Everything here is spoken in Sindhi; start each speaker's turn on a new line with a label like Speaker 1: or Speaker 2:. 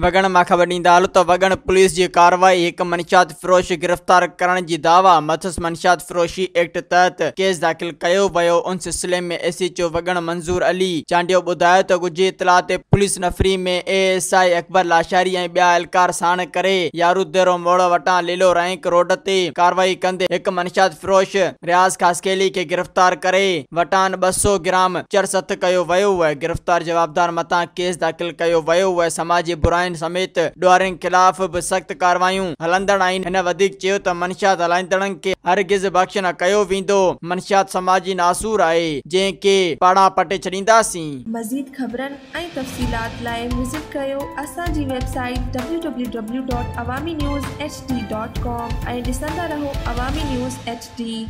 Speaker 1: وڳڻ مان خبر ڏيندا هلون ته وڳڻ پوليس جي ڪارروائي، هڪ منشيات فروش گرفتار ڪرڻ جي دعويٰ، مٿس منشيات فروشي ايڪٽ تحت ڪيس داخل ڪيو ويو، ان سلسلي ۾ S H O Wagan Manzoor Ali Chandio ٻڌايو ته ڳجهي اطلاع تي police Nafri ۾ A S I Akbar Lashari ۽ ٻيا اهلڪار ساڻ ڪري ياروديرو موڙ وٽان ليلو رائنڪ روڊ تي ڪارروائي ڪندي هڪ منشيات فروش رياض خاصخيلي کي گرفتار ڪري وٽان 200 گرام چرس هٿ ڪيو ويو، گرفتار جوابدار مٿان ڪيس داخل ڪيو ويو، سماجي براين سميت ڏوهارين خلاف به سخت ڪارروايون هلندڙ آهن، هن وڌيڪ چيو ته منشيات هلائيندڙن کي هرگز بخش نه ڪيو ويندو، منشيات سماجي ناسور آهي جنهن کي پاڙان پٽي ڇڏينداسين.
Speaker 2: مزيد خبرن ۽ تفصيلات لاء وزٽ ڪريو اسان جي website W W W dot Awami news H D dot com ۽ ڏسندا رهو عوامي نيوز ايڇ ڊي.